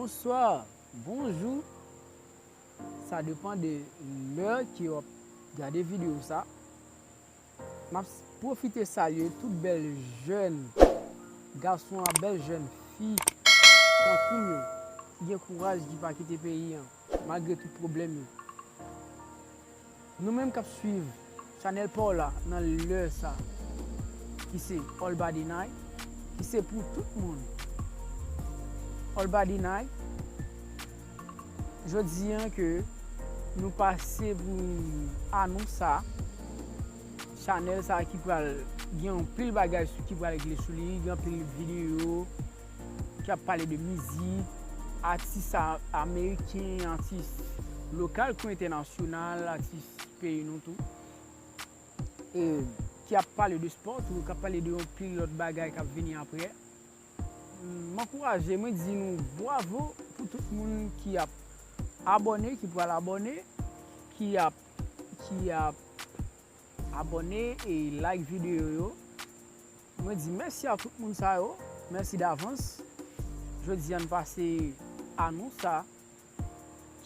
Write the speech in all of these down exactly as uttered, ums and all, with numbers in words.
Bonswa, bonjou. Sa depann de lè ke w ap gade videyo sa. M ap pwofite salye tout bèl jèn gason ak bèl jèn fi tankou m yo ki gen kouraj, ki pa kite peyi an malgre tout pwoblèm yo. Nou menm k ap swiv chanèl pa w la nan lè sa, ki se All Body Night, ki se pou tout moun. All Body Night, jodi an ke nou pase pou anons sa, chanèl sa ki pral gen anpil bagay sou, ki pral regle sou li, gen anpil videyo ki ap pale de mizik, atis a-, ameriken, atis lokal kou entènasyonal, atis peyi nou tou. E ki ap pale de spò tou, k ap pale de yon pil lòt bagay k ap vini apre. M ankouraje, mwen di nou bwavo pou tout moun ki ap abòne, ki pral abòne, ki ap, ki ap abòne e like videyo yo. Mwen di mèsi a tout moun sa yo, mèsi davans. Jodi a n pase anons sa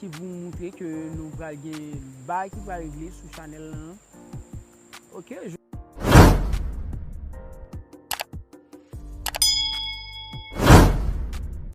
ki pou moutre ke nou pral gen bagay ki pral regle sou chanèl lan. Ok,